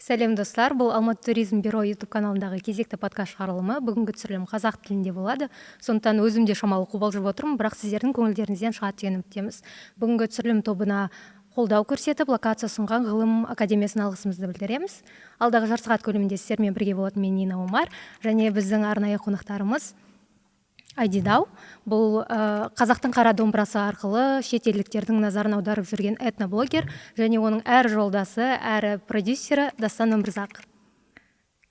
Сәлем, достар! Бұл Алматы туризм бюро Ютуб каналындағы кезекті подкаст шығарылымы. Бүгінгі түсірілім қазақ тілінде болады, сондықтан өзім де шамалы қобалжып отырмын, бірақ сіздердің көңілдеріңізден шығады деген үміттеміз. Бүгінгі түсірілім тобына қолдау көрсетіп, локация ұсынған Ғылым академиясына алғысымызды білдіреміз. Алдағы жарты сағат көлемінде сіздермен бірге болатын мен, Нина Омар, және біздің арнайы қонақтарымыз Айдидау. Бұл қазақтың қара домбырасы арқылы шетелдіктердің назарын аударып жүрген этноблогер және оның әрі жолдасы, әрі продюсері Дастан Өмірзақ.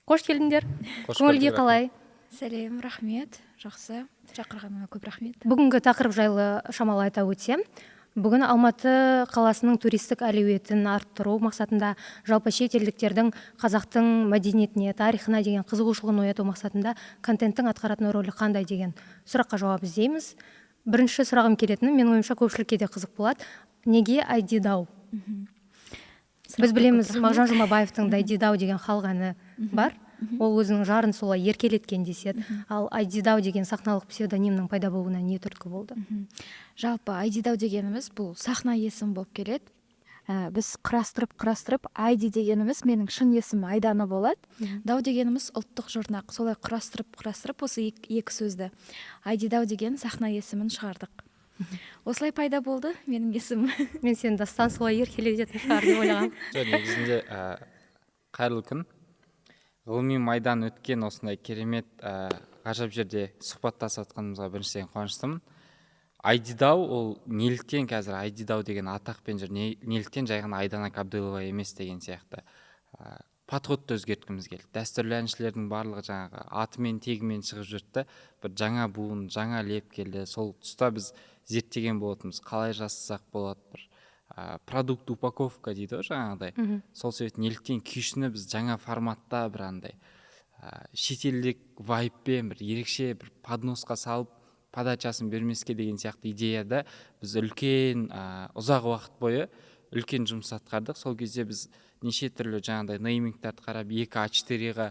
Қош келдіңдер! Қош Көңіл күй көрдік. қалай? Сәлем, рахмет, жақсы. Шақырғаныңа көп рахмет. Бүгінгі тақырып жайлы шамалы айта өтсем, бүгін Алматы қаласының туристік әлеуетін арттыру мақсатында, жалпы шетелдіктердің қазақтың мәдениетіне, тарихына деген қызығушылығын ояту мақсатында контенттің атқаратын рөлі қандай деген сұраққа жауап іздейміз. Бірінші сұрағым келетіні, менің ойымша, көпшілікке де қызық болады: неге Айдидау? Біз білеміз, Мағжан Жұмабаевтың «Дайдидау» деген халық әні бар, ол өзінің жарын солай еркелеткен деседі. Ал Айдидау деген сахналық псевдонимнің пайда болуына не түрткі болды? Жалпы Айдидау дегеніміз бұл сахна есімі болып келеді. Біз құрастырып, құрастырып, Айди дегеніміз менің шын есімім Айдана болады. Дау дегеніміз ұлттық жұрнақ. Солай құрастырып, құрастырып осы екі сөзді Айдидау деген сахна есімін шығардық. Осылай пайда болды менің есімім. Мен сені Дастан солай еркелететін шығар деп ойлағанмын. Жоқ, негізінде қайырлы күн! Ғылыми майдан өткен осындай керемет, ғажап жерде сұхбаттасып жатқанымызға біріншіден қуаныштымын. Айдидау ол неліктен қазір Айдидау деген атақпен жүр, неліктен жай ғана Айдана Қабдылова емес деген сияқты подходты өзгерткіміз келді. Дәстүрлі әншілердің барлығы жаңағы атымен, тегімен шығып жүрді да, бір жаңа буын, жаңа леп келді. Сол тұста біз зерттеген болатынбыз, қалай жасасақ болады, бір продукт упаковка дейді ғой жаңағыдай. Сол себепті неліктен күйшіні біз жаңа форматта, бір андай шетелдік вайбпен, бір ерекше бір подносқа салып, подачасын бермеске деген сияқты идеяда біз үлкен ұзақ уақыт бойы үлкен жұмыс атқардық. Сол кезде біз неше түрлі жаңағыдай неймингтарды қарап, екі А4-ға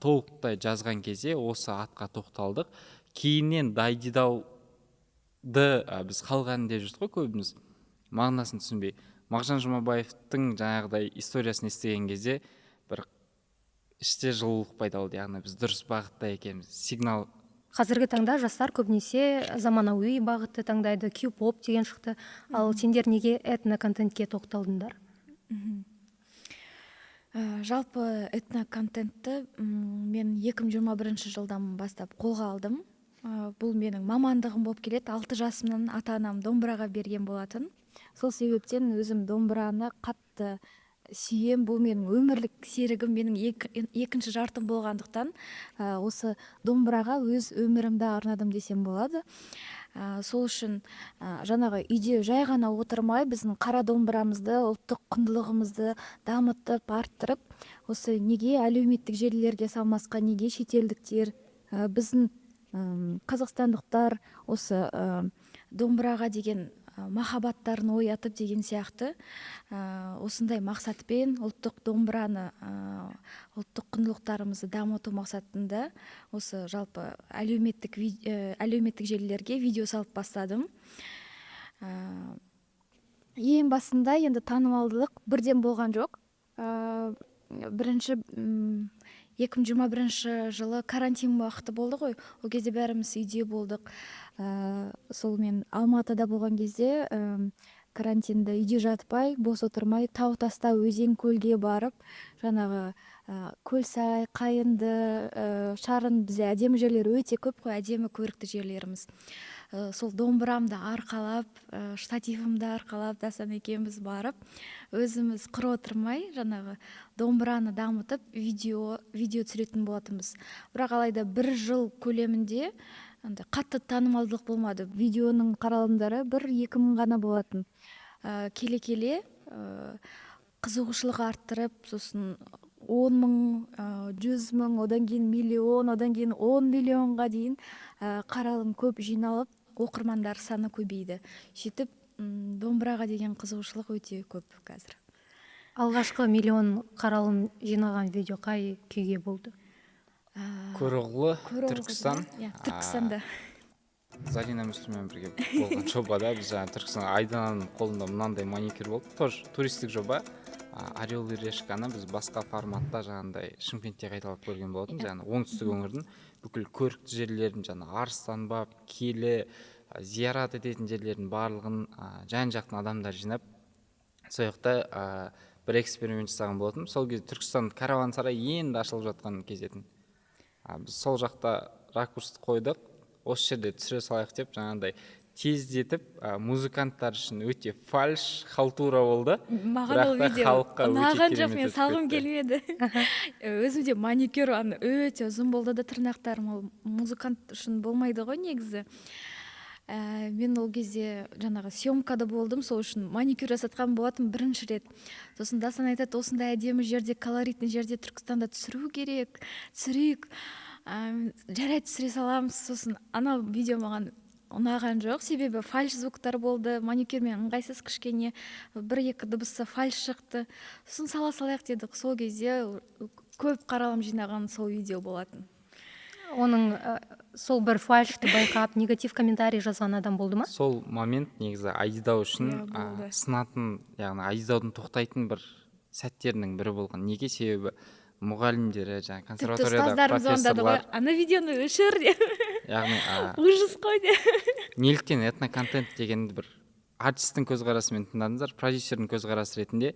толықтай жазған кезде осы атқа тоқталдық. Кейіннен «Дайдидауды» біз халық әні деп жүрдік қой көбіміз, мағынасын түсінбей. Мағжан Жұмабаевтың жаңағыдай историясын естіген кезде бір іште жылулық пайда болды, яғни біз дұрыс бағытта екенбіз, сигнал. Қазіргі таңда жастар көбінесе заманауи бағытты таңдайды, кей-поп деген шықты. Ал сендер неге этно контентке тоқталдыңдар? Жалпы этно контентті мен 2021 жылдан бастап қолға алдым. Бұл менің мамандығым болып келеді. 6 жасымнан ата анам домбыраға берген болатын. Сол себептен өзім домбыраны қатты сүйем. Бұл менің өмірлік серігім, менің екінші жартым болғандықтан, осы домбыраға өз өмірімді арнадым десем болады. Сол үшін жаңағы үйде жай ғана отырмай, біздің қара домбырамызды, ұлттық құндылығымызды дамытып, арттырып, осы неге әлеуметтік желілерге салмасқа, неге шетелдіктер, біздің қазақстандықтар осы домбыраға деген махаббаттарын оятып деген сияқты, осындай мақсатпен ұлттық домбыраны, ұлттық құндылықтарымызды дамыту мақсатында осы жалпы әлеуметтік желілерге видео салып бастадым. Ең басында енді танымалдылық бірден болған жоқ. Бірінші 2021 жылы карантин уақыты болды ғой, ол кезде бәріміз үйде болдық. Сол мен Алматыда болған кезде, карантинде үйде жатпай, бос отырмай, тау таста, өзен көлге барып, жаңағы Көлсай, Қайыңды, Шарын, бізде әдемі жерлер өте көп қой, әдемі көрікті жерлеріміз. Сол домбырамды арқалап, штативімді арқалап, Дастан екеуміз барып, өзіміз құр отырмай, жаңағы домбыраны дамытып, видео түсіретін болатынбыз. Бірақ алайда бір жыл көлемінде андай қатты танымалдылық болмады. Видеоның қаралымдары 1-2 мың ғана болатын. Келе келе қызығушылық арттырып, сосын 10 мың, 100 мың, одан кейін миллион, одан кейін 10 миллионға дейін қаралым көп жиналып, оқырмандар саны көбейді. Сөйтіп домбыраға деген қызығушылық өте көп қазір. Алғашқы миллион қаралым жинаған видео қай күйге болды? Көроғлы. Көроғлы. Түркістан. Иә, Түркістанда. Зарина Мүсліммен бірге болған жобада біз жаңағы Түркістан, Айдананың қолында мынандай маникюр болды, тоже туристік жоба. Орел и Решканы біз басқа форматта, жаңағындай, Шымкентте қайталап көрген болатынбыз. Яғни оңтүстік өңірдің бүкіл көрікті жерлерін, жаңа Арыстанбаб, киелі, зиярат ететін жерлердің барлығын, жан жақтан адамдар жинап, сол жақта бір эксперимент жасаған болатынбыз. Сол кезде Түркістан караван сарай енді ашылып жатқан кез еді. Біз сол жақта ракурсты қойдық, осы жерде түсіре салайық деп, жаңағындай тездетіп, музыканттар үшін өте фальш, халтура болды. Маған Бірақ ол та видео халыққа өте ұнаған жоқ, керемет мен өтіп салғым кетті. келмеді. Өзімде маникюр ана өте ұзын болды да, тырнақтарым, ол музыкант үшін болмайды ғой негізі. Мен ол кезде жаңағы съемкада болдым, сол үшін маникюр жасатқан болатынмын бірінші рет. Сосын Дастан айтады: «Осындай әдемі жерде, колоритный жерде, Түркістанда түсіру керек, түсірейік». Жарайды, түсіре саламыз. Сосын анау видео маған ұнаған жоқ, себебі фальш звуктар болды, маникюрмен ыңғайсыз кішкене, бір екі дыбысы фальш шықты. Сосын сала салайық дедік. Сол кезде көп қаралым жинаған сол видео болатын. Оның сол бір фальшты байқап, негатив комментарий жазған адам болды ма? Сол момент негізі Айдидау үшін Иә, болды. сынатын, яғни Айдидаудың тоқтайтын бір сәттерінің бірі болған. Неге? Себебі мұғалімдері, жаңағы Тіпті консерваториядағы ұстаздарым звондады ғой, профессорлар, ана видеоны өшір деп, яғни ужас қой деп. Неліктен этноконтент дегенді бір артистің көзқарасымен тыңдадыңыздар, продюсердің көзқарасы ретінде,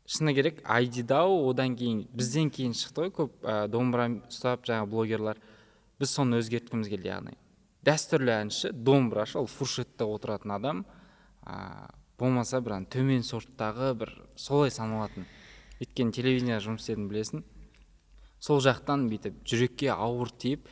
шыны керек, Айдидау одан кейін, бізден кейін шықты ғой көп, домбыра ұстап жаңағы блогерлар. Біз соны өзгерткіміз келді. Яғни дәстүрлі әнші, домбырашы ол фуршетте отыратын адам, болмаса бір ана төмен сорттағы бір солай саналатын. Өйткені телевидениеда жұмыс істедім, білесің. Сол жақтан бүйтіп жүрекке ауыр тиіп,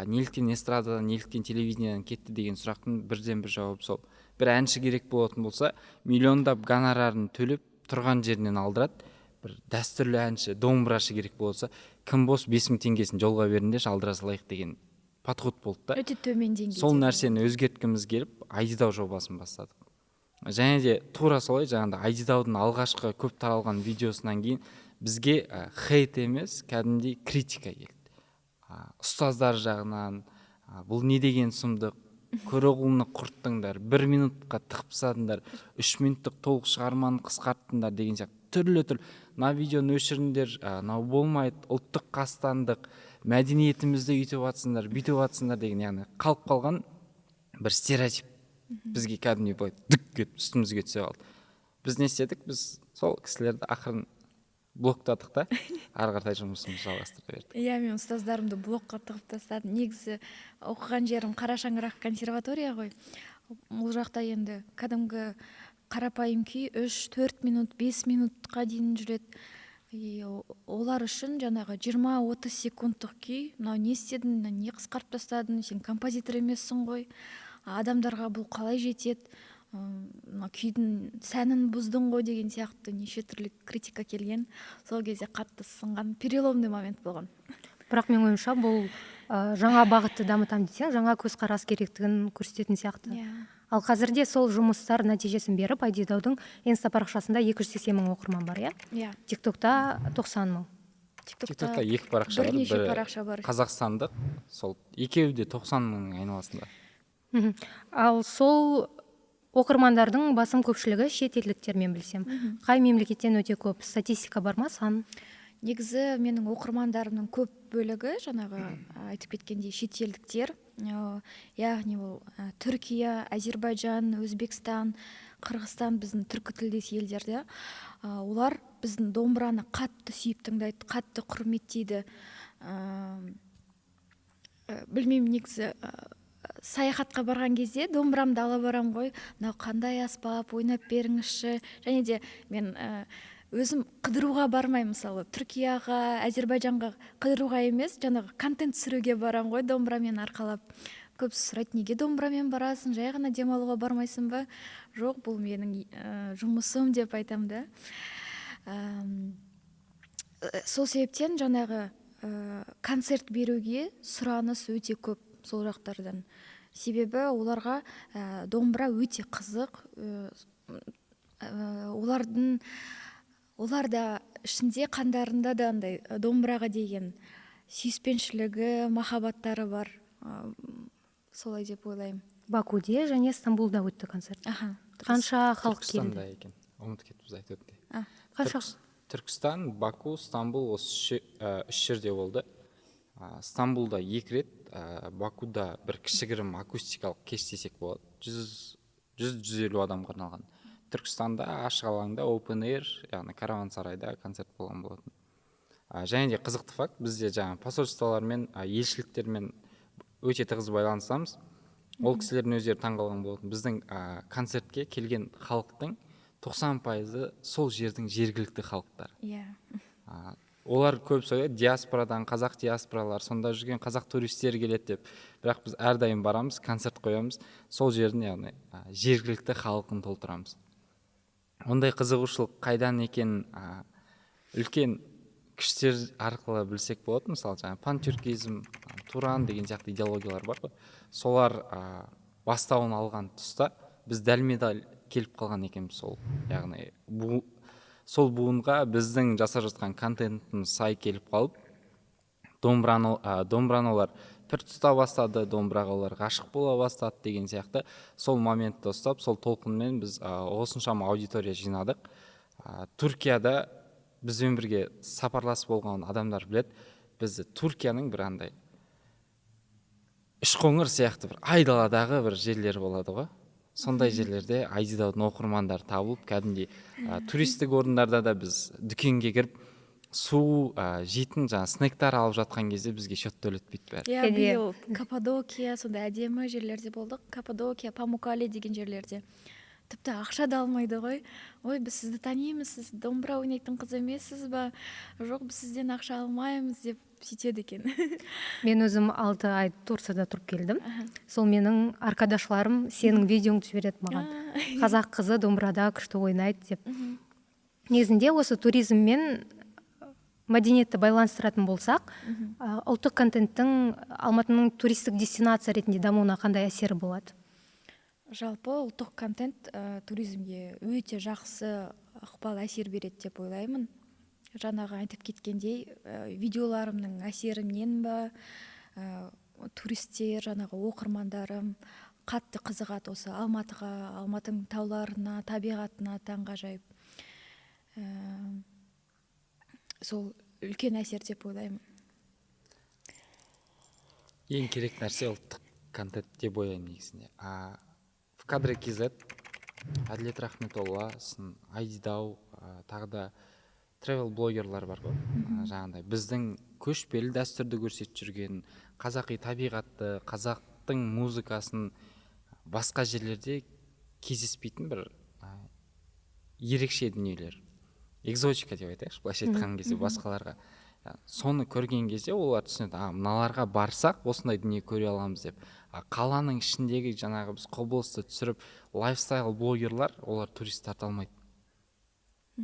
неліктен эстрададан, неліктен телевидениеден кетті деген сұрақтың бірден бір жауабы сол: бір әнші керек болатын болса, миллиондап гонорарын төлеп, тұрған жерінен алдырады. Бір дәстүрлі әнші, домбырашы керек болса, кім бос, 5000 теңгесін жолға беріңдерші, алдыра салайық деген подход болды да. Өте төмен деңгейде. Сол нәрсені өзгерткіміз келіп, Айдидау жобасын бастадық. Және де тура солай, жаңағыдай Айдидаудың алғашқы көп таралған видеосынан кейін бізге хейт емес, кәдімгідей критика келді, ұстаздар жағынан: «Бұл не деген сұмдық, Көроғлыны құрттыңдар, бір минутқа тығып тастадыңдар, 3 минуттық толық шығарманы қысқарттыңдар» деген сияқты түрлі түрлі, «мына видеоны өшіріңдер, мынау болмайды, ұлттық қастандық, мәдениетімізді өйтіп жатсыңдар, бүйтіп жатсыңдар» деген, яғни қалып қалған бір стереотип бізге кәдімгідей былай дүк етіп үстімізге түсе қалды. Біз не істедік? Біз сол кісілерді ақырын блоктадық та, ары қаратай жұмысымызды жалғастыра бердік. Иә, мен ұстаздарымды блокқа тығып тастадым. Негізі оқыған жерім қара шаңырақ консерватория ғой. Ол жақта енді кәдімгі қарапайым күй 3-4 минут, 5 минутқа дейін жүреді. И олар үшін жаңағы 20-30 секундтық күй: «Мынау не істедің, мынау не қысқартып тастадың, сен композитор емессің ғой, адамдарға бұл қалай жетеді, мына күйдің сәнін бұздың ғой» деген сияқты неше түрлі критика келген. Сол кезде қатты сынған, переломный момент болған. Бірақ менің ойымша, бұл жаңа бағытты дамытамын десең, жаңа көзқарас керектігін көрсететін сияқты. Иә. Ал қазірде сол жұмыстар нәтижесін беріп, Айдидаудың инста парақшасында 280 мың оқырман бар, иә? Иә. Тиктокта 90 мың. Тиктокта екі парақша бар. Бірнеше Бірі парақша бар. қазақстандық, сол екеуі де 90 мыңның айналасында. Ал сол оқырмандардың басым көпшілігі шет елдіктер, мен білсем. Қай мемлекеттен өте көп, статистика бар ма, сан? Негізі менің оқырмандарымның көп бөлігі жаңағы айтып кеткендей шетелдіктер, яғни ол Түркия, Әзербайжан, Өзбекстан, Қырғызстан, біздің түркі тілдес елдерде. Олар біздің домбыраны қатты сүйіп тыңдайды, қатты құрметтейді. Білмеймін, негізі саяхатқа барған кезде домбырамды ала барамын ғой: «Мынау қандай аспап, ойнап беріңізші». Және де мен өзім қыдыруға бармаймын, мысалы, Түркияға, Әзербайжанға қыдыруға емес, жаңағы контент түсіруге барамын ғой домбырамен арқалап. Көбісі сұрайды: «Неге домбырамен барасың, жай ғана демалуға бармайсың ба?» «Жоқ, бұл менің жұмысым», – деп айтамын да. Сол себептен жаңағы концерт беруге сұраныс өте көп сол жақтардан, себебі оларға домбыра өте қызық. Олардың, оларда ішінде, қандарында да андай домбыраға деген сүйіспеншілігі, махаббаттары бар. Солай деп ойлаймын. Бакуде және Стамбулда өтті концерт. Аха, дұрыс. Қанша халық келді? Түркістанда екен, ұмытып кетіппіз айтып өтті. Қанша? Түркістан, Баку, Стамбул, осы үш жерде болды. Стамбулда 2 рет, Бакуда бір кішігірім акустикалық кеш десек болады, 100-150 адамға арналған. Түркістанда ашық алаңда open air, яғни караван-сарайда концерт болған болатын. Және де қызықты факт, бізде жаңа посольстволармен, елшіліктермен өте тығыз байланысамыз. Ол кісілердің өздері таңғалған болатын. Біздің концертке келген халықтың 90% сол жердің жергілікті халықтары. Иә. Олар көп сөйлейді, диаспорадан, қазақ диаспоралар, сонда жүрген қазақ туристері келеді деп. Бірақ біз әрдайым барамыз, концерт қоямыз, сол жердің, яғни жергілікті халқын толтырамыз. Ондай қызығушылық қайдан екенін үлкен күштер арқылы білсек болады. Мысалы, жаңа пантюркизм, Туран деген сияқты идеологиялар бар ғой. Солар бастауын алған тұста біз дәлме-дәл келіп қалған екенбіз сол. Яғни сол буынға біздің жасап жатқан контентіміз сай келіп қалып, домбыраны олар пір тұта бастады, домбыраға олар ғашық бола бастады деген сияқты. Сол моментті ұстап, сол толқынмен біз осыншама аудитория жинадық. Түркияда бізбен бірге сапарлас болған адамдар біледі, бізді Түркияның бір андай Үшқоңыр сияқты бір айдаладағы бір жерлер болады ғой. Сондай жерлерде Айдидаудың оқырмандары табылып, кәдімгідей туристік орындарда да біз дүкенге кіріп су, жейтін жаңа снектар алып жатқан кезде бізге счет төлетпейді бәрі. Иә, биыл Каппадокия, сондай әдемі жерлерде болдық. Каппадокия, Памуккале деген жерлерде. Тіпті ақша да алмайды ғой. Ой, біз сізді танимыз, сіз домбыра ойнайтын қыз емессіз ба? Жоқ, біз сізден ақша алмаймыз деп сөйтеді екен. Мен өзім 6 ай Турцияда тұрып келдім. Сол менің аркадашыларым сенің видеоңды жібереді маған. Қазақ қызы домбырада күшті ойнайды деп. Негізінде осы туризммен мәдениетті байланыстыратын болсақ, ұлттық контенттің Алматының туристік дестинация ретінде дамуына қандай әсері болады? Жалпы ұлттық контент туризмге өте жақсы ықпал әсер береді деп ойлаймын. Жаңағы айтып кеткендей, видеоларымның әсерінен ба, туристер, жаңағы оқырмандарым қатты қызығады осы Алматыға, Алматының тауларына, табиғатына таңғажайып. Сол үлкен әсер деп ойлаймын. Ең керек нәрсе ұлттық контент деп ойлаймын негізінде. В кадре KZ, Әділет Рахметолла, сосын Айдидау, тағы да travel блогерлар бар ғой. Жаңағындай біздің көшпелі дәстүрді көрсетіп жүрген, қазақи табиғатты, қазақтың музыкасын басқа жерлерде кездеспейтін бір ерекше дүниелер. Экзотика деп айтайықшы, былайша айтқан кезде басқаларға. Соны көрген кезде олар түсінеді, мыналарға барсақ осындай дүние көре аламыз деп. Қаланың ішіндегі жаңағы біз құбылысты түсіріп, лайфстайл блогерлар, олар турист тарта алмайды.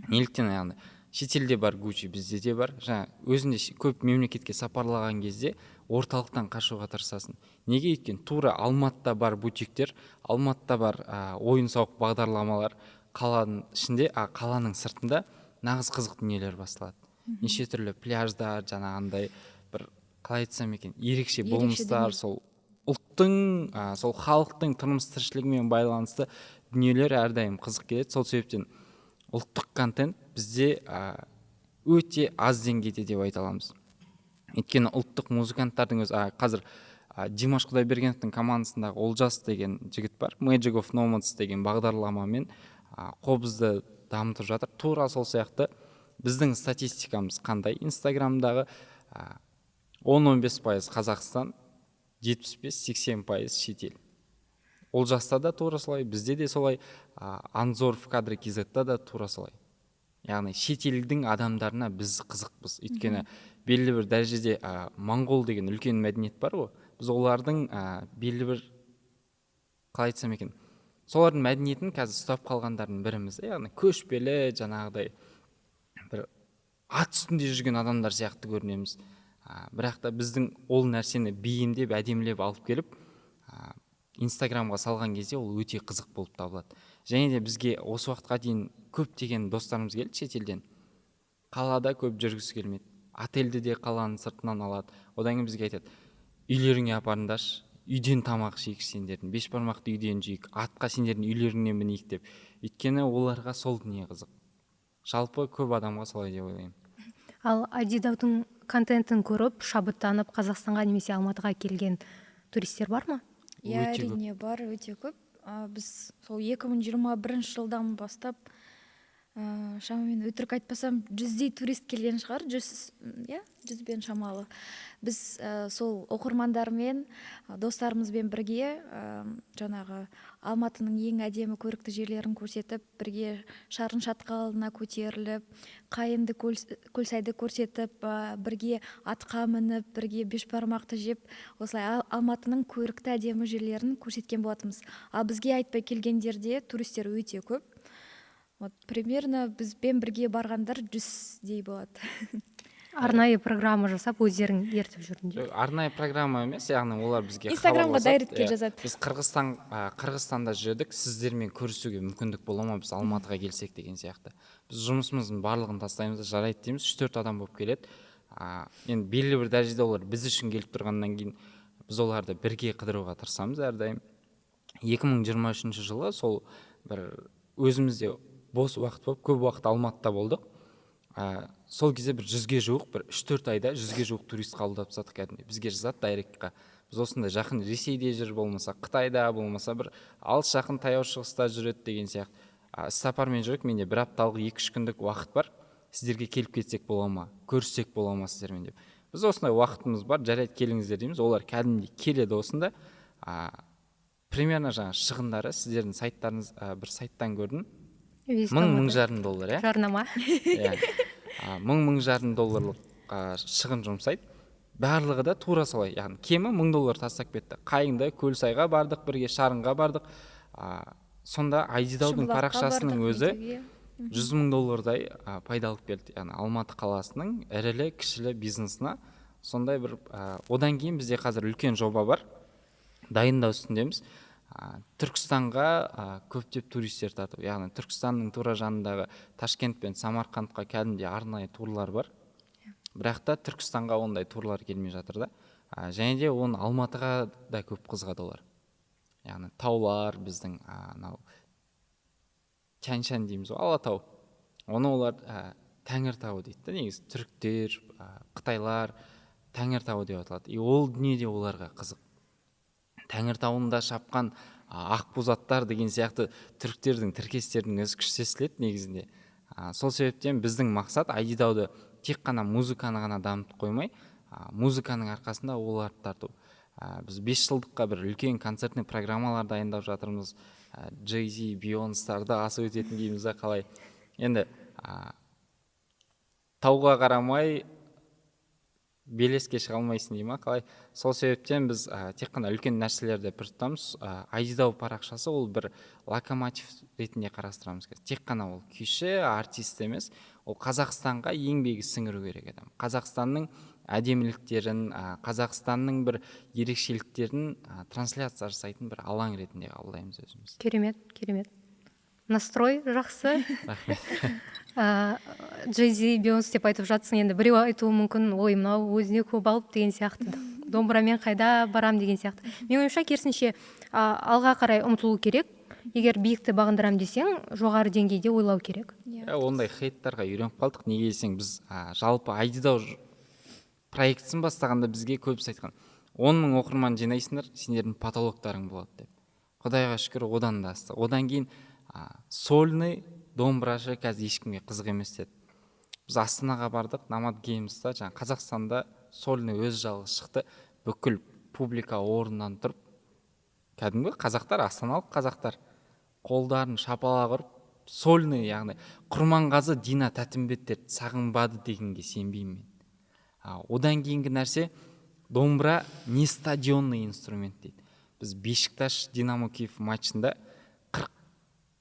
Неліктен, яғни шетелде бар Гуччи, бізде де бар. Жаңа өзінде көп мемлекетке сапарлаған кезде орталықтан қашуға тырысасың. Неге? Өйткені тура Алматыда бар бутиктер, Алматыда бар ойын-сауық бағдарламалар қаланың ішінде, қаланың сыртында нағыз қызық дүниелер басталады. Неше түрлі пляждар, жаңағындай бір, қалай айтсам екен, ерекше Ерекше болмыстар, дүние. сол ұлттың, сол халықтың тұрмыс тіршілігімен байланысты дүниелер әрдайым қызық келеді. Сол себептен ұлттық контент бізде өте аз деңгейде деп айта аламыз. Өйткені ұлттық музыканттардың өзі, қазір, Димаш Құдайбергеновтың командасындағы Олжас деген жігіт бар, Magic of Nomads деген бағдарламамен, қобызды дамытып жатыр. Тура сол сияқты біздің статистикамыз қандай? Инстаграмдағы, 10-15% Қазақстан, 75-80% шетел. Олжаста да тура солай, бізде де солай, Анзор в кадре KZ-та да тура солай. Яғни шетелдің адамдарына біз қызықпыз. Өйткені белгілі бір дәрежеде, моңғол деген үлкен мәдениет бар ғой. Біз олардың, белгілі бір, қалай айтсам екен, солардың мәдениетін қазір ұстап қалғандардың біріміз. Яғни көшпелі, жаңағыдай бір ат үстінде жүрген адамдар сияқты көрінеміз. Бірақ та біздің ол нәрсені бейімдеп, әдемілеп алып келіп, Инстаграмға салған кезде ол өте қызық болып табылады. Және де бізге осы уақытқа дейін көптеген достарымыз келді шетелден. Қалада көп жүргісі келмейді. Отельді де қаланың сыртынан алады. Одан кейін бізге айтады, үйлеріңе апарыңдаршы, үйден тамақ ішейік сендердің, бешбармақты үйден жейік, атқа сендердің үйлеріңнен мінейік деп. Өйткені оларға сол дүние қызық. Жалпы көп адамға солай деп ойлаймын. Ал Айдидаудың контентін көріп, шабыттанып Қазақстанға немесе Алматыға келген туристер бар ма? Иә, Өте көп. әрине бар, өте көп. Біз сол 2021 жылдан бастап, шамамен, өтірік айтпасам, 100-дей турист келген шығар, 100, иә, 100-бен шамалы. Біз сол оқырмандармен, достарымызбен бірге жаңағы Алматының ең әдемі көрікті жерлерін көрсетіп, бірге Шарын шатқалына көтеріліп, Қайыңды, Көлсайды көрсетіп, бірге атқа мініп, бірге бешбармақты жеп, осылай Алматының көрікті әдемі жерлерін көрсеткен болатынбыз. Ал бізге айтпай келгендерде туристер өте көп. Вот примерно бізбен бірге барғандар 100-дей болады. Арнайы программа жасап, өздерің ертіп жүрдіңдер? Жоқ, арнайы программа емес, яғни олар бізге Инстаграмға хабарласады. Директке Иә. жазады. Біз Қырғызстанда жүрдік, сіздермен көрісуге мүмкіндік бола ма, біз Алматыға келсек деген сияқты. Біз жұмысымыздың барлығын тастаймыз да, жарайды дейміз, 3-4 адам болып келеді. Енді белгілі бір дәрежеде олар біз үшін келіп тұрғаннан кейін біз оларды бірге қыдыруға тырысамыз әрдайым. 2023 жылы сол бір өзімізде бос уақыт болып, көп уақыт Алматыда болдық. Сол кезде бір 100-ге жуық, бір 3-4 айда 100-ге жуық турист қабылдап тастадық кәдімгідей. Бізге жазады директқа. Біз осындай жақын Ресейде жүр, болмаса Қытайда, болмаса бір алыс жақын Таяу Шығыста жүреді деген сияқты. Іссапармен жүрік, менде бір апталық, 2-3 күндік уақыт бар. Сіздерге келіп кетсек бола ма, көріссек бола ма сіздермен деп. Біз осындай уақытымыз бар, жарайды, келіңіздер дейміз. Олар кәдімгідей келеді осында. Примерно жаңа шығындары сіздердің сайттарыңыз, бір сайттан көрдім. Весь Мың, мың Алматы. жарым доллар, иә? Жарнама. Иә. Мың, мың жарым долларлық шығын жұмсайды. Барлығы да тура солай, яғни кемі 1000 доллар тастап кетті. Қайыңды, Көлсайға бардық, бірге Шарынға бардық. Сонда Айдидаудың Шымбұлаққа парақшасының бардық, өзі Медеуге. 100 000 доллардай пайда алып келді. Яғни Алматы қаласының ірілі кішілі бизнесіне сондай бір. Одан кейін бізде қазір үлкен жоба бар, дайындау үстіндеміз. Түркістанға көптеп туристер тарту, яғни Түркістанның тура жанындағы Ташкент пен Самарқандқа кәдімгідей арнайы турлар бар, бірақ та Түркістанға ондай турлар келмей жатыр да. Және де оны Алматыға да көп қызығады олар, яғни таулар біздің, анау Тянь Шань дейміз ғой, Алатау, оны олар Тәңір тауы дейді да. Негізі түріктер, қытайлар Тәңір тауы деп аталады, и ол дүние де оларға қызық. Тәңір тауында шапқан ақбоз аттар деген сияқты түріктердің тіркестерінің өзі күшті естіледі негізінде. Сол себептен біздің мақсат Айдидауды тек қана музыканы ғана дамытып қоймай, музыканың арқасында оларды тарту. Біз 5 жылдыққа бір үлкен концертный программалар дайындап жатырмыз. Джей Зи, Бейонстарды асып өтетін дейміз да, қалай енді, тауға қарамай белеске шыға алмайсың дей ма, қалай. Сол себептен біз тек қана үлкен нәрселерді бір тұтамыз. Айдидау парақшасы ол бір локомотив ретінде қарастырамыз қазір. Тек қана ол күйші, артист емес, ол Қазақстанға еңбегі сіңіру керек адам, Қазақстанның әдеміліктерін, Қазақстанның бір ерекшеліктерін трансляция жасайтын бір алаң ретінде қабылдаймыз өзіміз. Керемет, керемет, настрой жақсы. Рахмет. Джей Зи, Бейонс деп айтып жатсың, енді біреу айтуы мүмкін: ой, мынау өзіне көп алып деген сияқты, домбырамен қайда барам деген сияқты. Менің ойымша, керісінше, алға қарай ұмтылу керек. Егер биікті бағындырам десең, жоғары деңгейде ойлау керек. Иә. Иә, ондай хейттарға үйреніп қалдық. Неге десең, біз жалпы Айдидау проектісін бастағанда бізге көбісі айтқан: 10 000 оқырман жинайсыңдар, сендердің потолоктарың болады деп. Құдайға шүкір, одан да асты. Одан кейін сольный домбырашы қазір ешкімге қызық емес деді. Біз Астанаға бардық, Номад Геймста жаңағы Қазақстанда сольный өзі жалғыз шықты. Бүкіл публика орнынан тұрып, кәдімгі қазақтар, астаналық қазақтар қолдарын шапалақ ұрып, сольный, яғни Құрманғазы, Дина Тәтімбеттерді сағынбады дегенге сенбеймін мен. Одан кейінгі нәрсе, домбыра не стадионный инструмент дейді. Біз Бешикташ — Динамо Киев матчында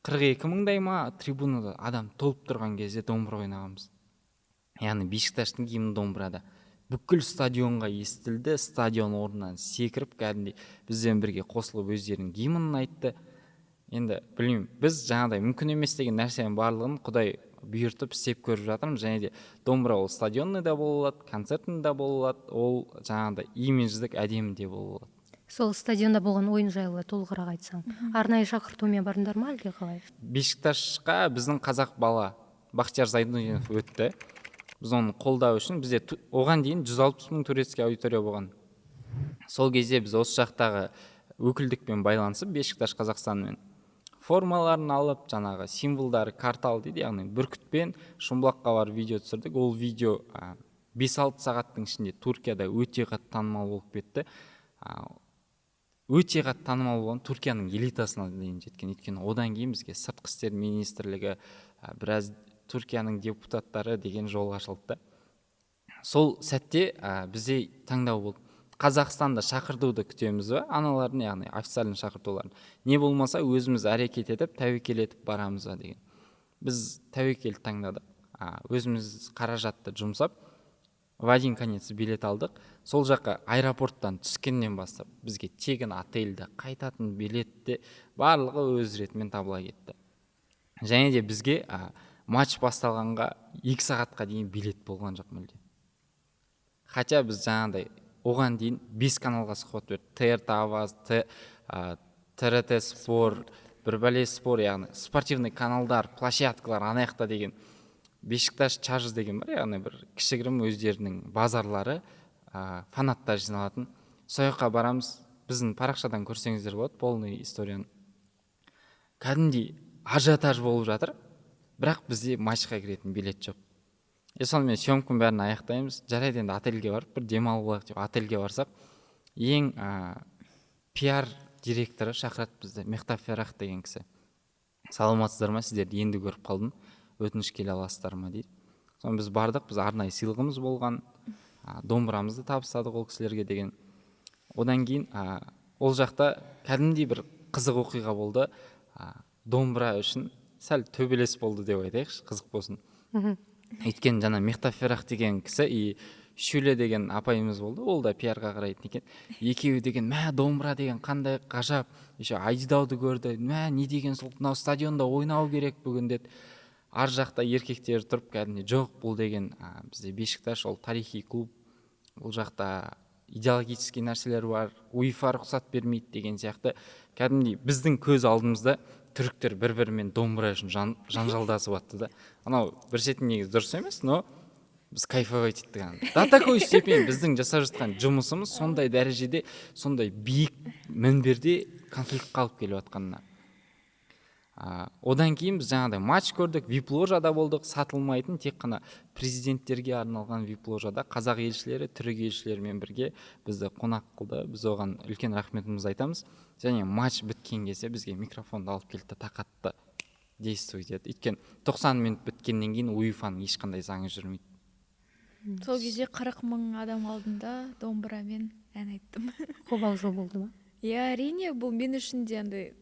42 мыңдай ма трибунада адам толып тұрған кезде домбыра ойнағанбыз, яғни Бешикташтың гимні домбырада бүкіл стадионға естілді. Стадион орнынан секіріп, кәдімгідей бізбен бірге қосылып, өздерінің гимнін айтты. Енді білмеймін, біз жаңағыдай мүмкін емес деген нәрсенің барлығын Құдай бұйыртып, істеп көріп жатырмыз. Және де домбыра ол стадионный да бола алады, концертный да бола алады, ол жаңағыдай имидждік әдемі де бола алады. Сол стадионда болған ойын жайлы толығырақ айтсаң. Арнайы шақыртумен бардыңдар ма, әлде қалай? Бешикташқа біздің қазақ бала Бахтияр Зайнутдинов өтті. Біз оны қолдау үшін, бізде оған дейін 160 мың турецкий аудитория болған. Сол кезде біз осы жақтағы өкілдікпен байланысып, Бешикташ Қазақстанмен формаларын алып, жаңағы символдары картал дейді, яғни бүркітпен Шымбұлаққа барып видео түсірдік. Ол видео 5-6 сағаттың ішінде Түркияда өте қатты танымал болып кетті. Өте қатты танымал болған, Түркияның элитасына дейін жеткен. Өйткені одан кейін бізге сыртқы істер министрлігі, біраз Түркияның депутаттары деген жол ашылды да. Сол сәтте бізде таңдау болды: Қазақстанда шақыртуды күтеміз ба аналардың, яғни официальный шақыртуларын, не болмаса өзіміз әрекет етіп, тәуекел етіп барамыз ба деген. Біз тәуекелді таңдадық. Өзіміз қаражатты жұмсап, в один конец билет алдық. Сол жаққа аэропорттан түскеннен бастап бізге тегін отельді, қайтатын билетті, барлығы өз ретімен табыла кетті. Және де бізге матч басталғанға 2 сағатқа дейін билет болған жоқ мүлде. Хотя біз жаңағыдай оған дейін бес каналға сұхбат бердік: ТРТ Аваз, ТРТ Спор, бір бәле спор, яғни спортивный каналдар, площадкалар. Ана жақта деген Бешикташ Чаржы деген бар, яғни бір кішігірім өздерінің базарлары, фанаттар жиналатын. Сол жаққа барамыз. Біздің парақшадан көрсеңіздер болады полный историяны. Кәдімгідей ажиотаж болып жатыр, бірақ бізде матчқа кіретін билет жоқ. И сонымен съемканың бәрін аяқтаймыз. Жарайды, енді отельге барып бір демалып алайық деп отельге барсақ, ең пиар директоры шақырады бізді, Мехтап Феррах деген кісі. «Саламатсыздар ма, сіздерді енді көріп қалдым, өтініш, келе аласыздар ма?» – дейді. Сонымен біз бардық. Біз арнайы сыйлығымыз болған, домбырамызды табыстадық ол кісілерге деген. Одан кейін ол жақта кәдімгідей бір қызық оқиға болды. Домбыра үшін сәл төбелес болды деп айтайықшы, қызық болсын. Өйткені жаңа Мехтап Феррах деген кісі и Шүле деген апайымыз болды, ол да пиарға қарайтын екен. Екеуі деген: «Мә, домбыра деген қандай ғажап, еще Айдидауды көрді, мә, не деген сол, мынау стадионда ойнау керек бүгін», – деді. Ар жақта еркектер тұрып кәдімгідей: «Жоқ, бұл деген бізде Бешикташ ол тарихи клуб, бұл жақта идеологический нәрселер бар, УЕФА рұқсат бермейді», – деген сияқты. Кәдімгідей біздің көз алдымызда түріктер бір бірімен домбыра үшін жанжалдасып жатты да. Анау бір шетін негізі дұрыс емес, но біз кайфовать еттік ана. До такой степени біздің жасап жатқан жұмысымыз сондай дәрежеде, сондай биік мінберде конфликтқа алып келіп жатқанына. Одан кейін біз жаңағыдай матч көрдік, вип ложада болдық, сатылмайтын, тек қана президенттерге арналған вип ложада қазақ елшілері түрік елшілерімен бірге бізді қонақ қылды. Біз оған үлкен рахметімізді айтамыз. Және матч біткен кезде бізге микрофонды алып келді да, тақатты, действовать еді. Өйткені 90 минут біткеннен кейін УЕФАның ешқандай заңы жүрмейді. Сол кезде 40 000 адам алдында домбырамен ән айттым. Қобалжу болды ма? Иә, әрине, бұл мен үшін де андай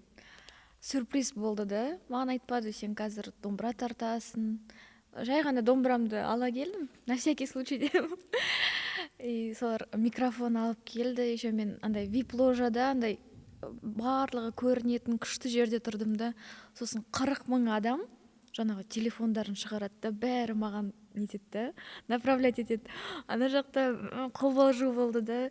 сюрприз болды да. Маған айтпады: «Сен қазір домбыра тартасың». Жай ғана домбырамды ала келдім на всякий случай деп. И солар микрофон алып келді. Еще мен андай вип ложада, андай барлығы көрінетін күшті жерде тұрдым да. Сосын 40 000 адам жаңағы телефондарын шығарады да, бәрі маған нетеді да, направлять етеді. Ана жақта қобалжу болды да.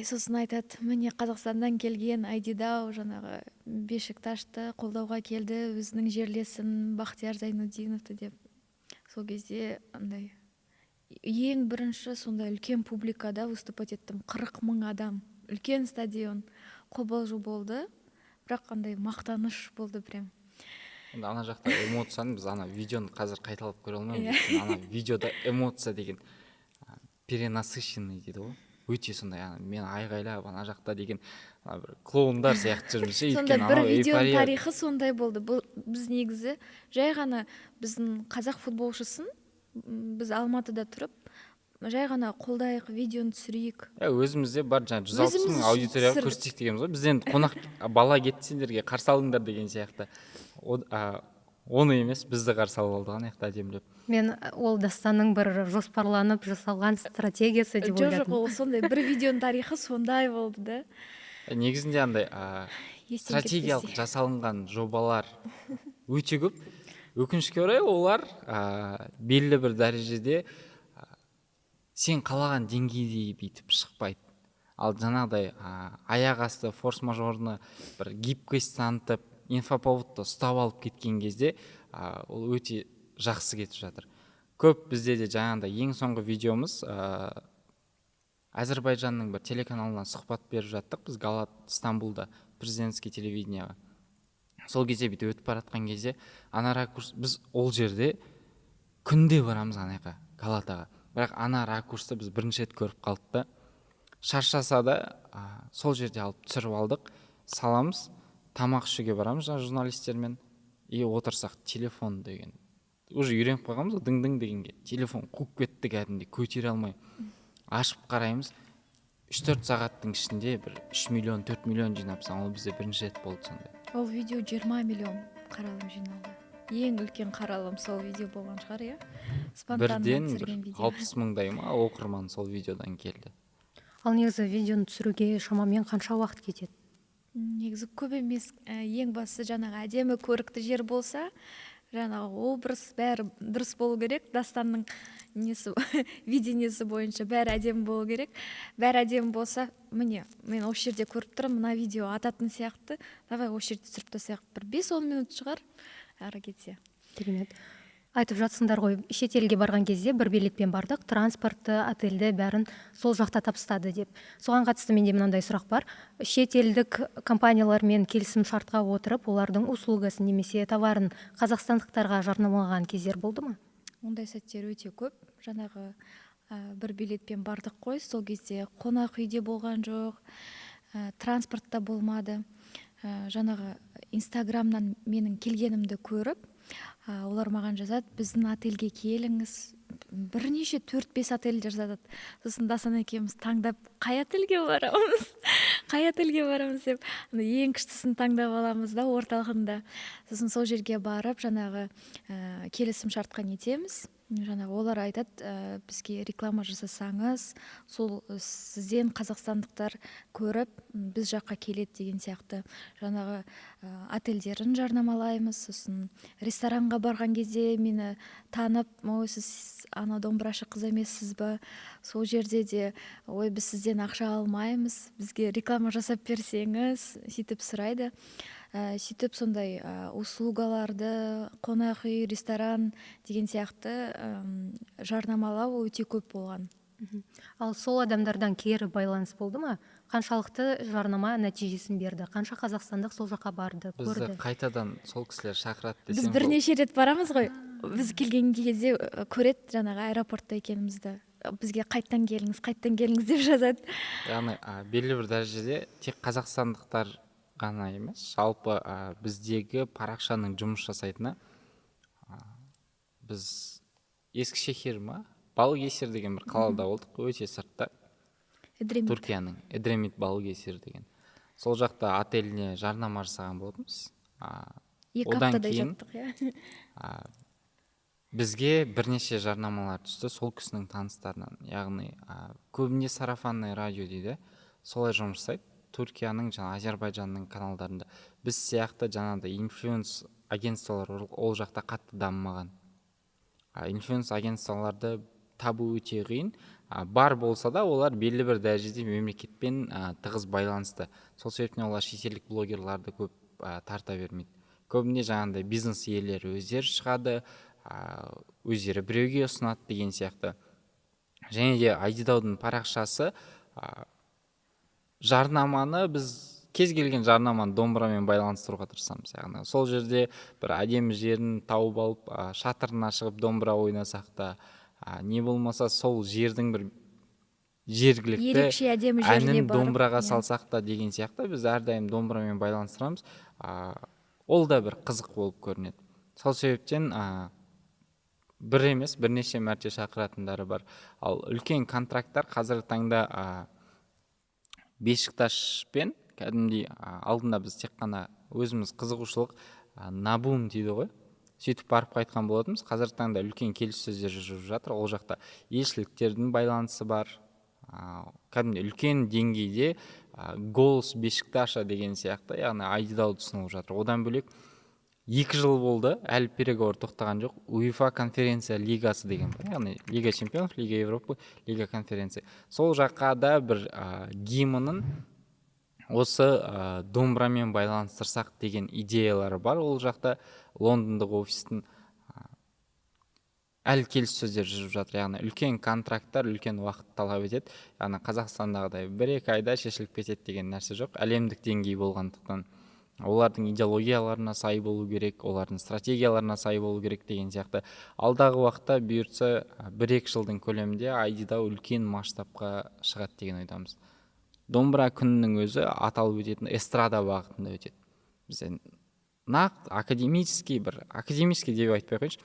Сосын айтады: «Міне, Қазақстаннан келген Айдидау жаңағы Бешикташты қолдауға келді, өзінің жерлесін Бахтияр Зайнутдиновты», – деп. Сол кезде андай ең бірінші сондай үлкен публикада выступать еттім, 40 000 адам, үлкен стадион. Қобалжу болды, бірақ андай мақтаныш болды прям. Енді ана жақта эмоцияны біз ана видеоны қазір қайталап көре алмаймыз. Өйткені ана видеода эмоция деген перенасыщенный дейді ғой, өте сондай. Ана мен айғайлап, ана жақта деген ана бір клоундар сияқты жүрміз ше. Сонда Өйткені бір анау видеоның эйфория. тарихы сондай болды. Бұл біз негізі жай ғана біздің қазақ футболшысын, біз Алматыда тұрып, жай ғана қолдайық, видеоны түсірейік. Иә, өзімізде бар жаңағы 160 мың Өзіміз үшін аудиторияға түсірдік. көрсетейік дегенбіз ғой. Біз енді қонақ бала кетті, сендерге қарсы алыңдар деген сияқты. Оны емес, бізді қарсы алып алды ана жақта әдемілеп. Мен ол Дастанның бір жоспарланып жасалған стратегиясы деп Жоқ, ойладым. ол сондай бір видеоның тарихы сондай болды да. Негізінде андай Естен стратегиялық кетпестей. жасалынған жобалар өте көп. Өкінішке орай, олар белгілі бір дәрежеде сен қалаған деңгейде бүйтіп шықпайды. Ал жаңағыдай аяқ асты форс мажорны бір гибкость танытып, Инфоповодты ұстап алып кеткен кезде ол өте жақсы кетіп жатыр. Көп бізде де жаңағыдай ең соңғы видеомыз, Әзірбайжанның бір телеканалынан сұхбат беріп жаттық біз, Галат Стамбулда, президентский телевидениеға. Сол кезде бүйтіп өтіп бара жатқан кезде ана ракурс, біз ол жерде күнде барамыз ана жаққа, Галатаға, бірақ ана ракурсты біз бірінші рет көріп қалдық та, шаршаса да сол жерде алып түсіріп алдық, саламыз. Тамақ ішуге барамыз жаңағы журналистермен, и отырсақ, телефон деген уже үйреніп қалғанбыз ғой дың дың дегенге, телефон қуып кетті кәдімгідей, көтере алмай. Ашып қараймыз, 3-4 сағаттың ішінде бір 3 миллион, 4 миллион жинап тастаған. Ол бізде бірінші рет болды сондай. Ол видео 20 миллион қаралым жиналды. Ең үлкен қаралым сол видео болған шығар, иә, спонтанно Бірден бір түсірген видео. 60 мыңдай ма оқырман сол видеодан келді. Ал негізі видеоны түсіруге шамамен қанша уақыт кетеді? Негізі көп емес. Ең бастысы жаңағы әдемі, көрікті жер болса, жаңағы образ бәрі дұрыс болу керек. Дастанның несі, видениесі бойынша бәрі әдемі болу керек. Бәрі әдемі болса, міне, мен осы жерде көріп тұрмын, мына видео ататын сияқты, давай осы жерде түсіріп тастайық. Бір 5-10 минут шығар ары кетсе. Керемет. Айтып жатсыңдар ғой, шетелге барған кезде бір билетпен бардық, транспортты, отельді, бәрін сол жақта табыстады деп. Соған қатысты менде мынандай сұрақ бар: шетелдік компаниялармен келісім шартқа отырып, олардың услугасын немесе товарын қазақстандықтарға жарнамалаған кездер болды ма? Ондай сәттер өте көп. Жаңағы бір билетпен бардық қой, сол кезде қонақ үйде болған жоқ, транспортта болмады. Жаңағы Инстаграмнан менің келгенімді көріп, олар маған жазады: «Біздің отельге келіңіз». Бірнеше, төрт бес отель жазады. Сосын Дастан екеуміз таңдап, қай отельге барамыз, қай отельге барамыз деп, ана ең күштісін таңдап аламыз да, орталығында. Сосын сол жерге барып, жаңағы келісім шартқа нетеміз. Жаңағы олар айтады: «Бізге реклама жасасаңыз, сол сізден қазақстандықтар көріп, біз жаққа келеді» деген сияқты. Жаңағы отельдерін жарнамалаймыз. Сосын ресторанға барған кезде мені танып: «Ой, сіз ана домбырашы қыз емессіз ба?» Сол жерде де: «Ой, біз сізден ақша алмаймыз, бізге реклама жасап берсеңіз», сөйтіп сұрайды. Сөйтіп сондай услугаларды, қонақ үй, ресторан деген сияқты жарнамалау өте көп болған. Ал сол адамдардан кері байланыс болды ма? Қаншалықты жарнама нәтижесін берді, қанша қазақстандық сол жаққа барды, Бізді көрді? қайтадан сол кісілер шақырады Біз десем, бірнеше рет барамыз ғой. Біз келген кезде көреді жаңағы аэропортта екенімізді, бізге «Қайттан келіңіз, қайттан келіңіз» деп жазады. Яғни белгілі бір дәрежеде тек қазақстандықтар ғана емес, жалпы біздегі парақшаның жұмыс жасайтыны. Біз Ескішехир ма, Балыкесір деген бір қалада болдық, өте сыртта. Эдремит. Түркияның Эдремит, Балыкесір деген, сол жақта отеліне жарнама жасаған болатынбыз. Екі Одан аптадай кейін жаттық, иә. Бізге бірнеше жарнамалар түсті сол кісінің таныстарынан. Яғни көбіне сарафанное радио дейді, солай жұмыс жасайды Түркияның жаңа Әзербайжанның каналдарында. Біз сияқты жаңағыдай инфлюенс агентстволар ол жақта қатты дамымаған. Инфлюенс агентстволарды табу өте қиын. Бар болса да, олар белгілі бір дәрежеде мемлекетпен тығыз байланысты. Сол себептен олар шетелдік блогерларды көп тарта бермейді. Көбіне жаңағыдай бизнес иелері өздері шығады, өздері біреуге ұсынады деген сияқты. Және де Айдидаудың парақшасы, жарнаманы, біз кез келген жарнаманы домбырамен байланыстыруға тырысамыз. Яғни сол жерде бір әдемі жерін тауып алып, шатырына шығып домбыра ойнасақ та, не болмаса сол жердің бір жергілікті Ерекше әдемі жеріне әнін барып, домбыраға салсақ та деген сияқты, біз әрдайым домбырамен байланыстырамыз. Ол да бір қызық болып көрінеді. Сол себептен бір емес, бірнеше мәрте шақыратындары бар. Ал үлкен контракттар қазіргі таңда Бешикташпен кәдімгідей. Алдында біз тек қана өзіміз қызығушылық, на бум дейді ғой, сөйтіп барып қайтқан болатынбыз. Қазіргі таңда үлкен келіссөздер жүріп жатыр. Ол жақта елшіліктердің байланысы бар, кәдімгідей үлкен деңгейде, «Голос Бешикташа» деген сияқты, яғни Айдидауды ұсынылып жатыр. Одан бөлек, 2 жыл болды, әлі переговор тоқтаған жоқ, УЕФА конференция лигасы деген бар, яғни Лига чемпионов, Лига Европы, Лига конференция. Сол жаққа да бір гимнін Осы домбырамен байланыстырсақ деген идеялары бар. Ол жақта лондондық офистің әлі келіссөздер жүріп жатыр, яғни үлкен контракттар үлкен уақыт талап етеді, яғни Қазақстандағыдай 1-2 айда шешіліп кетеді деген нәрсе жоқ. Әлемдік деңгей болғандықтан, олардың идеологияларына сай болу керек, олардың стратегияларына сай болу керек деген сияқты. Алдағы уақытта, бұйыртса, 1-2 жылдың көлемінде айдида үлкен масштабқа шығады деген ойдамыз. Домбыра күнінің өзі аталып өтетін эстрада бағытында өтеді. Бізде нақты академический, бір академический деп айтпай ақ қояйыншы,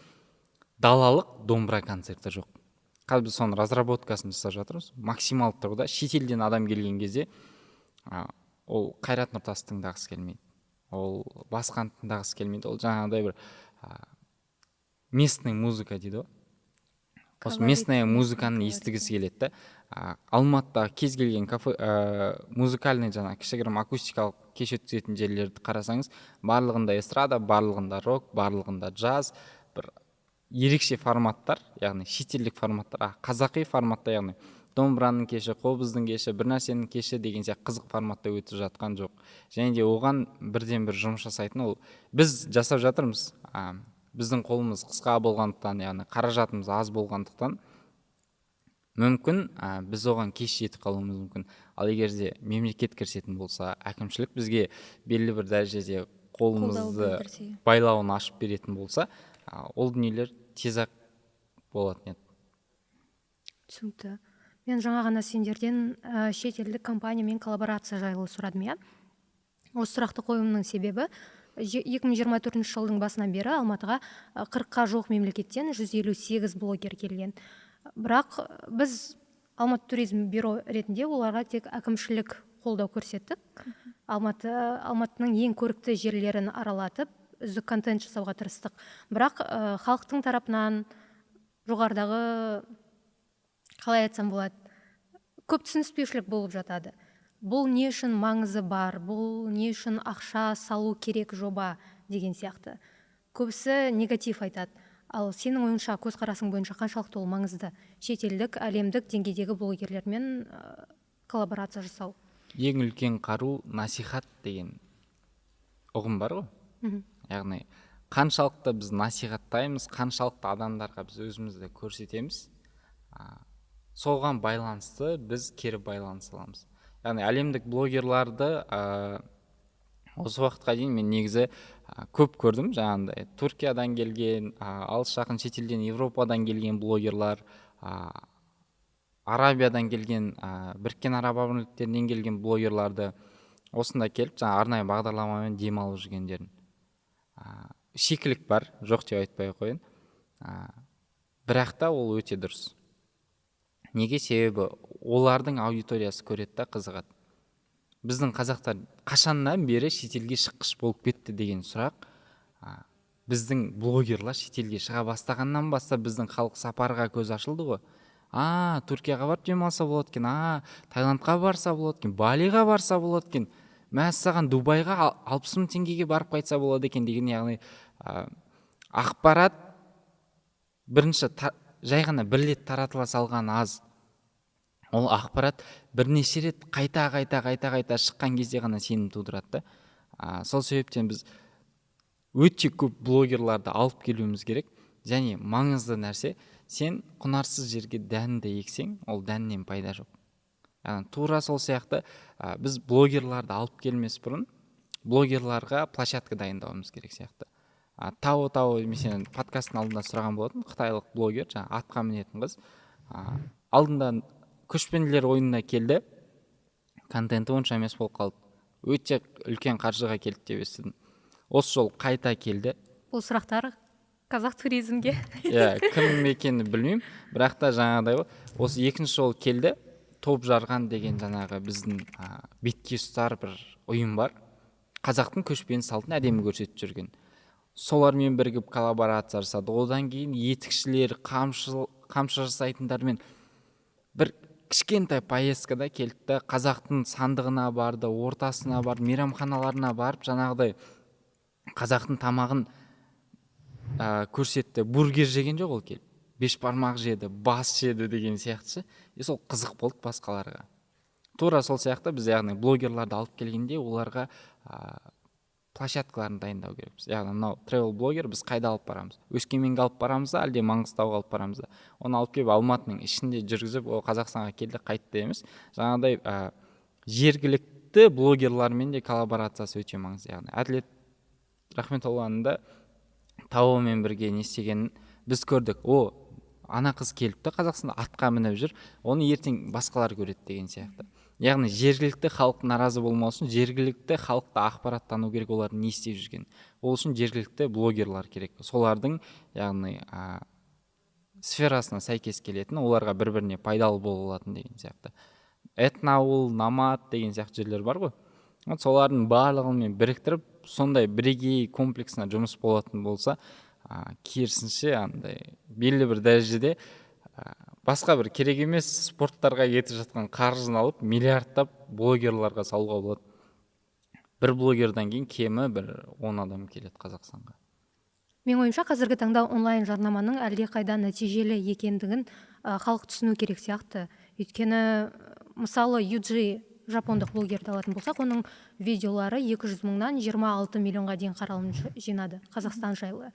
далалық домбыра концерті жоқ. Қазір біз соның разработкасын жасап жатырмыз. Максималды тұрғыда шетелден адам келген кезде ол Қайрат Нұртасты тыңдағысы келмейді, ол басқаны тыңдағысы келмейді, ол жаңағыдай бір местный музыка дейді ғой, осы местная музыканы естігісі келеді да. Алматыдағы кез келген кафе, музыкальный, жаңағы кішігірім акустикалық кеш өткізетін жерлерді қарасаңыз, барлығында эстрада, барлығында рок, барлығында джаз, бір ерекше форматтар, яғни шетелдік форматтар. А қазақи форматта, яғни домбыраның кеші, қобыздың кеші, бір нәрсенің кеші деген сияқты қызық форматта өтіп жатқан жоқ. Және де оған бірден бір жұмыс жасайтын ол біз жасап жатырмыз. Біздің қолымыз қысқа болғандықтан, яғни қаражатымыз аз болғандықтан, мүмкін біз оған кеш жетіп қалуымыз мүмкін. Ал егер де мемлекет кірісетін болса, әкімшілік бізге белгілі бір дәрежеде қолымызды байлауын ашып беретін болса, ол дүниелер тез ақ болатын еді. Түсінікті. Мен жаңа ғана сендерден шетелдік компаниямен коллаборация жайлы сұрадым, иә. Осы сұрақты қоюымның себебі, 2024 жылдың басынан бері Алматыға 40-қа жуық мемлекеттен 158 блогер келген. Бірақ біз Алматы туризм бюро ретінде оларға тек әкімшілік қолдау көрсеттік, Алматының ең көрікті жерлерін аралатып, үздік контент жасауға тырыстық. Бірақ халықтың тарапынан, жоғарыдағы, қалай айтсам болады, көп түсініспеушілік болып жатады: бұл не үшін маңызы бар, бұл не үшін ақша салу керек жоба деген сияқты. Көбісі негатив айтады. Ал сенің ойыңша, көзқарасың бойынша, қаншалықты ол маңызды, шетелдік, әлемдік деңгейдегі блогерлермен коллаборация жасау? Ең үлкен қару насихат деген ұғым бар ғой. Яғни қаншалықты біз насихаттаймыз, қаншалықты адамдарға біз өзімізді көрсетеміз, соған байланысты біз кері байланыс аламыз. Яғни әлемдік блогерларды осы уақытқа дейін мен негізі көп көрдім, жаңағындай Түркиядан келген, алыс жақын шетелден, Европадан келген блогерлар, Арабиядан келген, Біріккен Араб Әмірліктерінен келген блогерларды, осында келіп, жаңа арнайы бағдарламамен демалып жүргендерін. Шикілік бар, жоқ деп айтпай ақ қояйын, бірақ та ол өте дұрыс. Неге? Себебі олардың аудиториясы көреді да, қызығады. Біздің қазақтар қашаннан бері шетелге шыққыш болып кетті деген сұрақ. Біздің блогерлар шетелге шыға бастағаннан бастап біздің халық сапарға көз ашылды ғой. А Түркияға барып демалса болады екен, а Таиландқа барса болады екен, Балиға барса болады екен, мәссаған, Дубайға 60 000 теңгеге барып қайтса болады екен деген. Яғни ақпарат бірінші жай ғана бір рет таратыла салған аз, ол ақпарат бірнеше рет қайта қайта қайта қайта шыққан кезде ғана сенім тудырады да. Сол себептен біз өте көп блогерларды алып келуіміз керек. Және маңызды нәрсе: сен құнарсыз жерге дәнді ексең, ол дәннен пайда жоқ. Яғни тура сол сияқты, біз блогерларды алып келмес бұрын блогерларға площадка дайындауымыз керек сияқты. Тао Тао, мен сенен подкасттың алдында сұраған болатынмын, қытайлық блогер, жаңағы атқа мінетін қыз, алдында Көшпенділер ойынына келді, контенті онша емес болып қалды. Өте үлкен қаржыға келді деп естідім. Осы жолы қайта келді. Бұл сұрақтар Қазақ туризмге. Иә, кім екенін білмеймін, бірақ та жаңағыдай ғой, осы екінші жолы келді. Топ жарған деген жаңағы біздің бетке ұстар бір ұйым бар, қазақтың көшпенді салтын әдемі көрсетіп жүрген, солармен бірігіп коллаборация жасады. Одан кейін етікшілер, қамшы жасайтындармен бір кішкентай поездкада келді да, қазақтың сандығына барды, ортасына барды, мейрамханаларына барып, жаңағыдай қазақтың тамағын көрсетті. Бургер жеген жоқ, ол келіп бешбармақ жеді, бас жеді деген сияқты ше. И сол қызық болды басқаларға. Тура сол сияқты біз, яғни блогерларды алып келгенде оларға площадкаларын дайындау керекпіз. Яғни мынау travel блогер, біз қайда алып барамыз? Өскеменге алып барамыз да, әлде Маңғыстауға алып барамыз да? Оны алып келіп, Алматының ішінде жүргізіп, ол Қазақстанға келді, қайтты емес. Жаңағыдай жергілікті блогерлармен де коллаборациясы өте маңызды. Яғни Әділет Рахметолланың да Таомен бірге не істегенін біз көрдік. О, ана қыз келіпті, Қазақстанда атқа мініп жүр, оны ертең басқалар көреді деген сияқты. Яғни жергілікті халық наразы болмау үшін жергілікті халықты ақпараттану керек, олар не істеп жүргенін. Ол үшін жергілікті блогерлар керек, солардың, яғни сферасына сәйкес келетін, оларға бір біріне пайдалы бола алатын деген сияқты. Этноауыл, Номад деген сияқты жерлер бар ғой, вот солардың барлығымен біріктіріп, сондай бірегей комплексный жұмыс болатын болса, керісінше андай белгілі бір дәрежеде басқа бір керек емес спорттарға кетіп жатқан қаржыны алып, миллиардтап блогерларға салуға болады. Бір блогердан кейін кемі бір 10 адам келеді Қазақстанға. Менің ойымша, қазіргі таңда онлайн жарнаманың әлдеқайда нәтижелі екендігін халық түсіну керек сияқты. Өйткені, мысалы, Юджи жапондық блогерді алатын болсақ, оның видеолары 200 мыңнан 26 миллионға дейін қаралым жинады Қазақстан жайлы.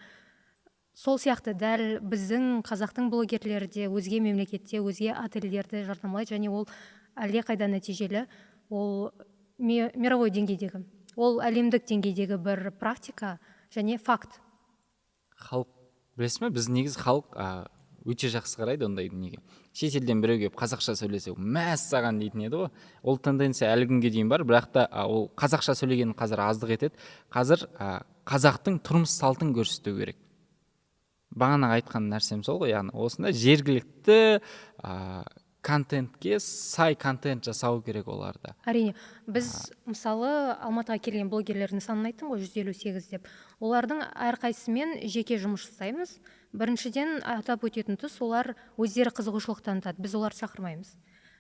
Сол сияқты дәл біздің қазақтың блогерлері де өзге мемлекетте өзге отельдерді жарнамалайды және ол әлдеқайда нәтижелі. Ол мировой деңгейдегі, ол әлемдік деңгейдегі бір практика және факт. Халық, білесіз ме, біз негізі халық өте жақсы қарайды ондай дүниеге. Шетелден біреу келіп қазақша сөйлесе, мәссаған дейтін еді ғой. Ол тенденция әлі күнге дейін бар, бірақ та ол қазақша сөйлеген қазір аздық етеді. Қазір қазақтың тұрмыс салтын көрсету керек. Бағана айтқан нәрсем сол ғой, яғни осындай жергілікті контентке сай контент жасау керек оларда. Әрине, біз, мысалы, Алматыға келген блогерлердің санын айттым ғой, 158 деп. Олардың әрқайсысымен жеке жұмыс жасаймыз. Біріншіден, атап өтетін тұс, олар өздері қызығушылық танытады, біз оларды шақырмаймыз.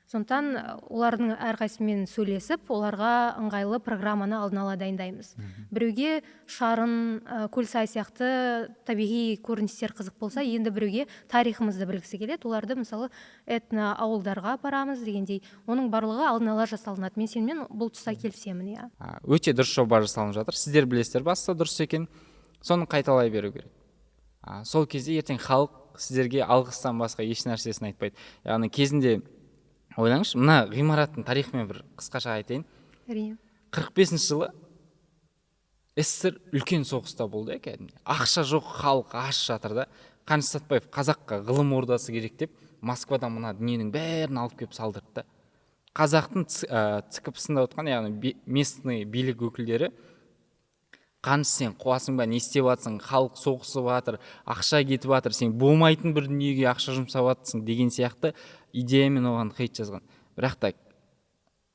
Сондықтан олардың әрқайсысымен сөйлесіп, оларға ыңғайлы программаны алдын ала дайындаймыз. Біреуге Шарын, Көлсай сияқты табиғи көріністер қызық болса, енді біреуге тарихымызды білгісі келеді. Оларды, мысалы, этно ауылдарға апарамыз дегендей. Оның барлығы алдын ала жасалынады. Мен сенімен бұл тұста келісемін, иә. Өте дұрыс жоба жасалынып жатыр. Сіздер білесіздер, баста дұрыс екен, соны қайталай беру керек. Сол кезде ертең халық сіздерге алғыстан басқа еш нәрсесін айтпайды. Яғни кезінде ойлаңызшы, мына ғимараттың тарихымен бір қысқаша айтайын. Әрине. 45 жылы СССР үлкен соғыста болды, иә, кәдімгідей ақша жоқ, халық аш жатыр да. Қаныш Сәтбаев қазаққа ғылым ордасы керек деп, Москвадан мына дүниенің бәрін алып келіп салдырды да. Қазақтың ЦКП-сында отқан, яғни местный билік өкілдері: «Қаныш, сен қуасың ба, не істеп жатсың? Халық соғысып жатыр, ақша кетіп жатыр, сен болмайтын бір дүниеге ақша жұмсап жатырсың», — деген сияқты идеямен оған хейт жазған. Бірақ та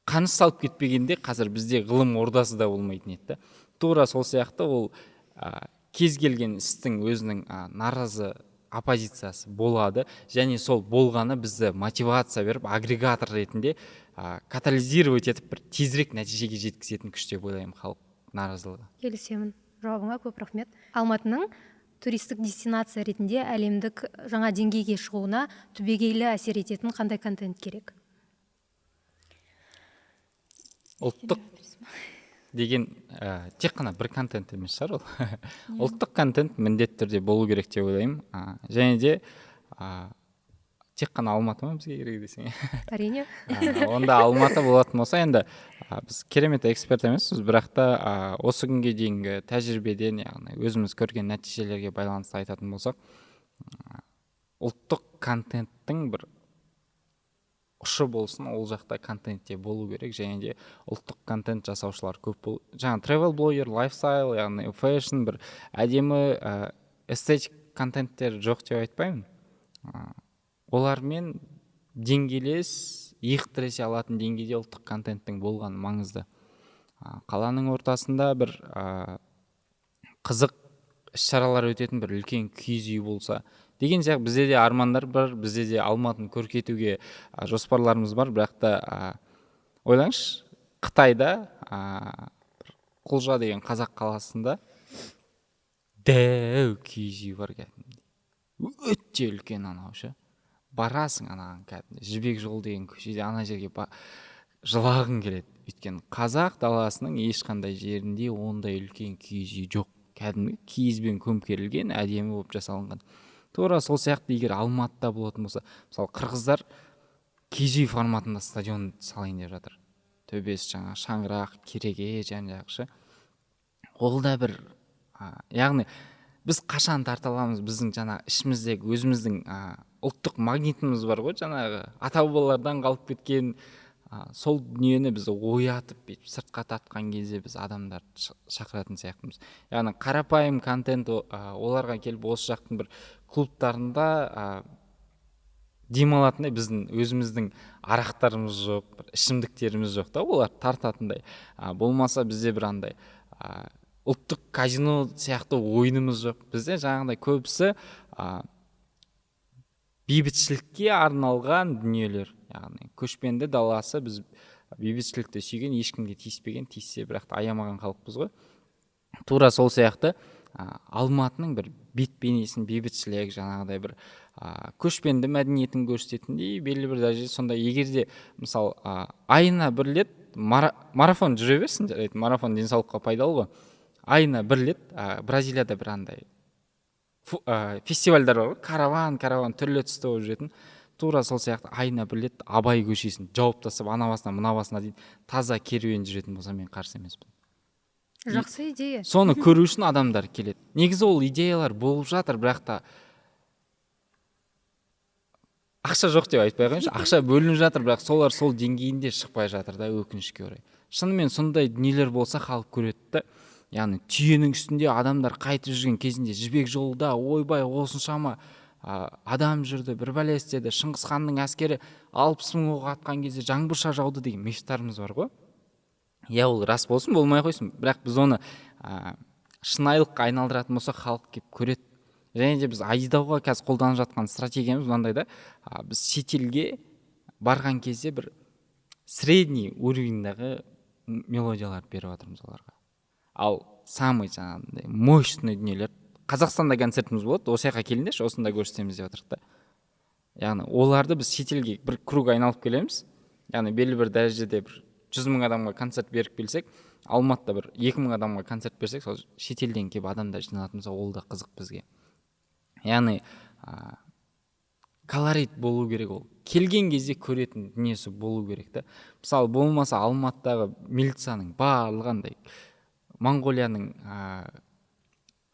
Қаныш салып кетпегенде, қазір бізде ғылым ордасы да болмайтын еді да. Тура сол сияқты ол кез келген істің өзінің наразы оппозициясы болады және сол болғаны бізді мотивация беріп, агрегатор ретінде катализировать етіп, бір тезірек нәтижеге жеткізетін күш деп ойлаймын халық наразылығы. Келісемін. Жауабыңа көп рахмет. Алматының туристік дестинация ретінде әлемдік жаңа деңгейге шығуына түбегейлі әсер ететін қандай контент керек? Ұлттық деген тек қана бір контент емес шығар ол. Ұлттық контент міндетті түрде болу керек деп ойлаймын. Және де тек қана Алматы ма бізге керек десең? Әрине. Онда Алматы болатын болса, енді біз керемет эксперт емеспіз, бірақ та осы күнге дейінгі тәжірибеден, яғни өзіміз көрген нәтижелерге байланысты айтатын болсақ, ұлттық контенттің бір ұшы болсын, ол жақта контентте болу керек. Және де ұлттық контент жасаушылар көп бол, жаңа travel блогер, lifestyle, яғни fashion, бір әдемі эстетик контенттер жоқ деп айтпаймын. Олармен деңгейлес, иық тіресе алатын деңгейде ұлттық контенттің болғаны маңызды. Қаланың ортасында бір қызық іс шаралар өтетін бір үлкен киіз үй болса деген сияқты. Бізде де армандар бар, бізде де Алматыны көркейтуге жоспарларымыз бар. Бірақ та ойлаңызшы, Қытайда бір Құлжа деген қазақ қаласында дәу киіз үй бар, кәдімгідей өте үлкен. Анау ше, барасың анаған, кәдімгі Жібек жолы деген көшеде ана жерге. Жылағың келеді, өйткені қазақ даласының ешқандай жерінде ондай үлкен киіз үй жоқ, кәдімгі киізбен көмкерілген, әдемі болып жасалынған. Тура сол сияқты егер Алматыда болатын болса, мысалы, қырғыздар киіз үй форматында стадион салайын деп жатыр, төбесі жаңа шаңырақ, кереге, жан жағы ше. Ол да бір яғни біз қашан тарта аламыз? Біздің жаңа ішіміздегі өзіміздің ұлттық магнитіміз бар ғой, жаңағы ата бабалардан қалып кеткен, сол дүниені біз оятып, бүйтіп сыртқа тартқан кезде біз адамдарды шақыратын сияқтымыз. Яғни қарапайым контент, оларға келіп осы жақтың бір клубтарында демалатындай біздің өзіміздің арақтарымыз жоқ, бір ішімдіктеріміз жоқ та олар тартатындай. Болмаса бізде бір андай ұлттық казино сияқты ойынымыз жоқ. Бізде жаңағыдай көбісі бейбітшілікке арналған дүниелер, яғни көшпенді даласы, біз бейбітшілікті сүйген, ешкімге тиіспеген, тиіссе, бірақ та аямаған халықпыз ғой. Тура сол сияқты Алматының бір бет бейнесін, бейбітшілік, жаңағыдай бір көшпенді мәдениетін көрсететіндей белгілі бір дәрежеде сондай. Егер де мысалы айына бір рет марафон жүре берсін, жарайды, марафон денсаулыққа пайдалы ғой. Айына бір рет Бразилияда бір андай фестивальдар бар ғой, караван караван түрлі түсті болып жүретін. Тура сол сияқты айына бір рет Абай көшесін жауып тастап, ана басынан мына басына дейін таза керуен жүретін болса, мен қарсы емеспін. Жақсы идея. Соны көру үшін адамдар келеді. Негізі ол идеялар болып жатыр, бірақ та ақша жоқ деп айтпай ақ қояйыншы, ақша бөлініп жатыр, бірақ солар сол деңгейінде шықпай жатыр да, өкінішке орай. Шынымен сондай дүниелер болса, халық көреді да. Яғни түйенің үстінде адамдар қайтып жүрген кезінде Жібек жолында, ойбай, осыншама адам жүрді, бір бәле істеді, Шыңғыс ханның әскері 60 000 оқ атқан кезде жаңбырша жауды деген мифтарымыз бар ғой. Иә, ол рас болсын, болмай қойсын, бірақ біз оны шынайылыққа айналдыратын болсақ, халық келіп көреді. Және де біз айдауға қазір қолданып жатқан стратегиямыз мынандай да: біз шетелге барған кезде бір средний уровень дағы мелодияларды беріп жатырмыз оларға, ал самый жаңағындай мощный дүниелер, Қазақстанда концертіміз болады, осы жаққа келіңдерші, осында көрсетеміз деп жатырмық та. Яғни оларды біз шетелге бір круг айналып келеміз, яғни белгілі бір дәрежеде бір 100 000 адамға концерт беріп келсек, Алматыда бір 2000 адамға концерт берсек, сол шетелден келіп адамдар жиналатын болса, ол да қызық бізге. Яғни колорит болу керек, ол келген кезде көретін дүниесі болу керек та. Мысалы, болмаса Алматыдағы милицияның барлығы андай Моңғолияның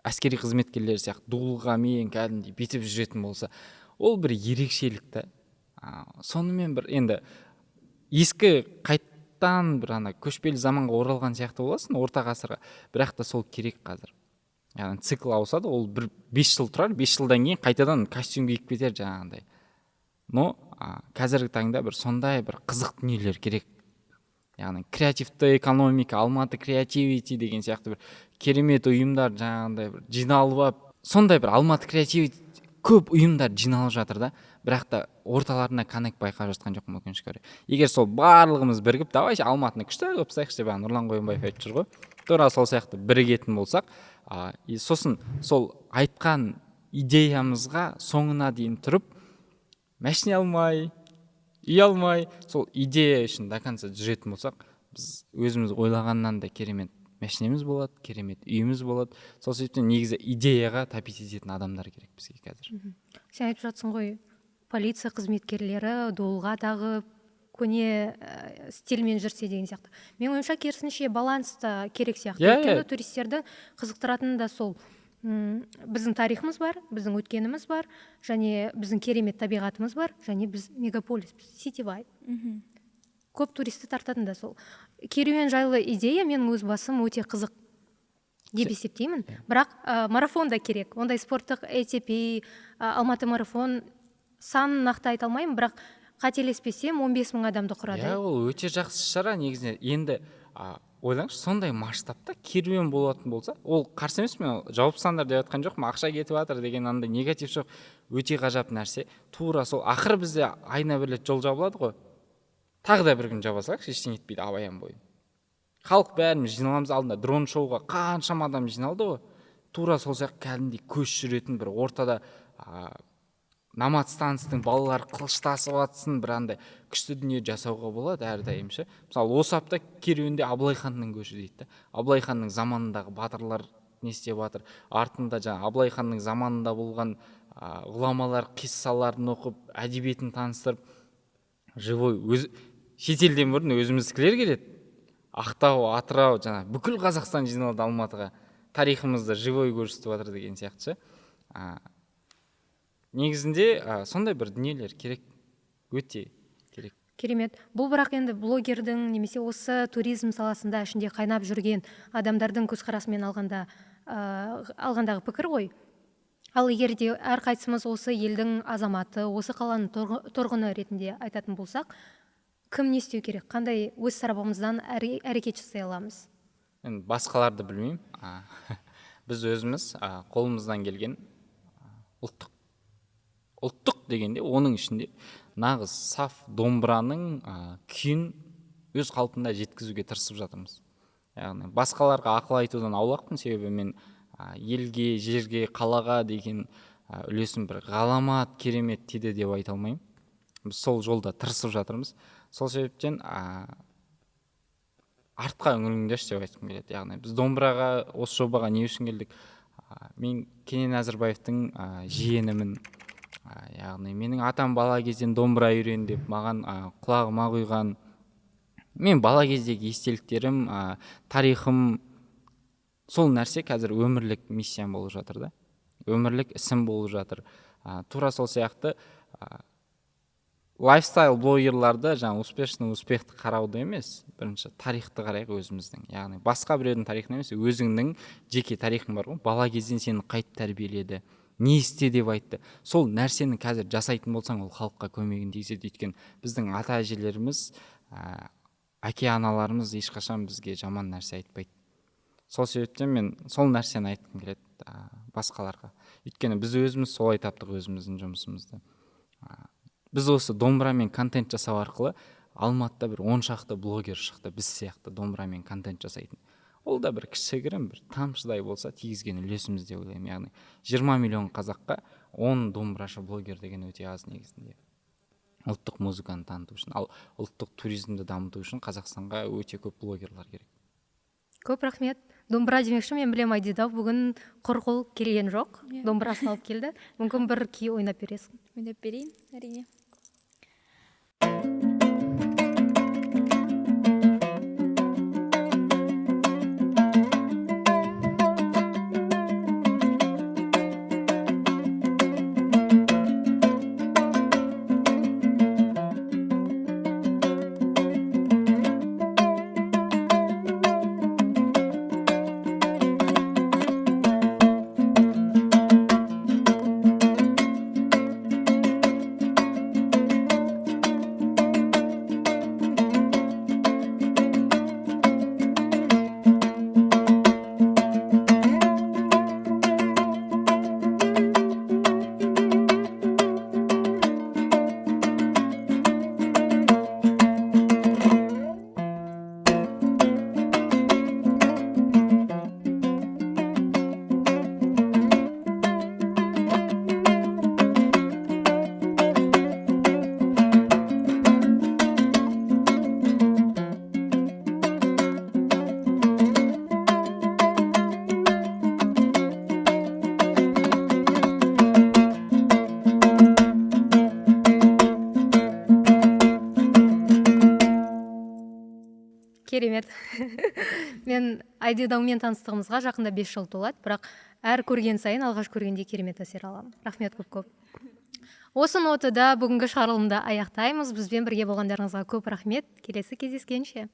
әскери қызметкерлері сияқты дулығамен кәдімгідей бүйтіп жүретін болса, ол бір ерекшелік та. Сонымен бір енді ескі қайттан бір ана көшпелі заманға оралған сияқты боласың, орта ғасырға, бірақ та сол керек қазір. Яғни цикл ауысады, ол бір 5 жыл тұрар, 5 жылдан кейін қайтадан костюм киіп кетер жаңағындай. Но қазіргі таңда бір сондай бір қызық дүниелер керек. Яғни креативті экономика, Алматы Creativity деген сияқты бір керемет ұйымдар жаңағындай бір жиналып алып, сондай бір Алматы Creativity, көп ұйымдар жиналып жатыр да, бірақ та орталарында коннект байқап жатқан жоқпын, өкінішке орай. Егер сол барлығымыз бірігіп, давайте Алматыны күшті қылып тастайықшы деп, ана Нұрлан Қоянбаев айтып жүр ғой, тура сол сияқты бірігетін болсақ, и сосын сол айтқан идеямызға соңына дейін тұрып, машина алмай, үй алмай, сол идея үшін до конца жүретін болсақ, біз өзіміз ойлағаннан да керемет машинеміз болады, керемет үйіміз болады. Сол себептен негізі идеяға топить ететін адамдар керек бізге қазір. Сен айтып жатсың ғой, полиция қызметкерлері дулыға тағып, көне стильмен жүрсе деген сияқты. Менің ойымша, керісінше, баланс та керек сияқты. Иә, Өйткені иә. туристерді қызықтыратыны да сол. Біздің тарихымыз бар, біздің өткеніміз бар және біздің керемет табиғатымыз бар, және біз мегаполиспіз, city vibe. Көп туристі тартатын да сол. Керуен жайлы идея менің өз басым өте қызық деп есептеймін, бірақ марафон да керек. Ондай спорттық ATP, Алматы марафон, санын нақты айта алмаймын, бірақ қателеспесем, 15 мың адамды құрады. Иә, ол өте жақсы шара негізінен. Енді ойлаңызшы, сондай масштабта керуен болатын болса, ол қарсы емеспін мен, жауып тастаңдар деп жатқан жоқпын, ақша кетіп жатыр деген андай негатив жоқ. Өте ғажап нәрсе. Тура сол ақыры бізде айына бір рет жол жабылады ғой, тағы да бір күн жаба салайықшы, ештеңе етпейді. Абаян бойын халық бәріміз жиналамыз, алдында дрон шоуға қаншама адам жиналды ғой. Тура сол сияқты кәдімгідей көш жүретін бір ортада. Номад балалары қылыштасып жатсын, бір андай күшті дүние жасауға болады әрдайым ше. Мысалы, осы апта керуенде Абылай ханның көші дейді да. Абылай ханның заманындағы батырлар не істеп жатыр, артында жаңа Абылай ханның заманында болған ғұламалар қиссаларын оқып, әдебиетін таныстырып, живой өз шетелден бұрын өзіміздікілер келеді. Ақтау, Атырау, жаңа бүкіл Қазақстан жиналды Алматыға, тарихымызды живой көрсетіп жатыр деген сияқты ше. Негізінде сондай бір дүниелер керек, өте керек. Керемет. Бұл бірақ енді блогердің немесе осы туризм саласында ішінде қайнап жүрген адамдардың көзқарасымен алғанда алғандағы пікір ғой. Ал егер де әрқайсымыз осы елдің азаматы, осы қаланың тұрғыны ретінде айтатын болсақ, кім не істеу керек, қандай өз тарапымыздан әрекет жасай аламыз? Енді басқаларды білмеймін, біз өзіміз қолымыздан келген ұлттық дегенде оның ішінде нағыз саф домбыраның күйін өз қалпында жеткізуге тырысып жатырмыз. Яғни басқаларға ақыл айтудан аулақпын, себебі мен елге, жерге, қалаға деген үлесім бір ғаламат керемет тиді деп айта алмаймын. Біз сол жолда тырысып жатырмыз. Сол себептен артқа үңіліңдерші деп айтқым келеді. Яғни біз домбыраға, осы жобаға не үшін келдік? Мен Кенен Әзірбаевтың жиенімін. Яғни менің атам бала кезден домбыра үйрен деп маған құлағыма құйған. Мен бала кездегі естеліктерім, тарихым, сол нәрсе қазір өмірлік миссиям болып жатыр да, өмірлік ісім болып жатыр. Тура сол сияқты лайфстайл блогерларды жаңа успешный успехті қарауды емес, бірінші тарихты қарайық өзіміздің. Яғни басқа біреудің тарихын емес, өзіңнің жеке тарихың бар ғой. Бала кезден сені қайтып тәрбиеледі, не істе деп айтты. Сол нәрсені қазір жасайтын болсаң, ол халыққа көмегін тигізеді. Өйткені біздің ата әжелеріміз, әке аналарымыз ешқашан бізге жаман нәрсе айтпайды. Сол себептен мен сол нәрсені айтқым келеді басқаларға. Өйткені біз өзіміз солай таптық өзіміздің жұмысымызды. Біз осы домбырамен контент жасау арқылы Алматыда бір 10 шақты блогер шықты, біз сияқты домбырамен контент жасайтын. Ол да бір кішігірім бір тамшыдай болса тигізген үлесіміз деп ойлаймын. Яғни 20 миллион қазаққа 10 домбырашы блогер деген өте аз негізінде. Ұлттық музыканы таныту үшін, ал ұлттық туризмді дамыту үшін Қазақстанға өте көп блогерлар керек. Көп рахмет. Домбыра демекші, мен білем, Айдидау бүгін құр қол келген жоқ. Домбырасын алып келді. Мүмкін бір күй ойнап бересің. Ойнап берейін, әрине. Керемет. Мен Айдидаумен таныстығымызға жақында 5 жыл толады, бірақ әр көрген сайын алғаш көргенде керемет әсер аламын. Рахмет көп-көп. Осы нотада бүгінгі шығарылымды аяқтаймыз. Бізбен бірге болғандарыңызға көп рахмет. Келесі кездескенше.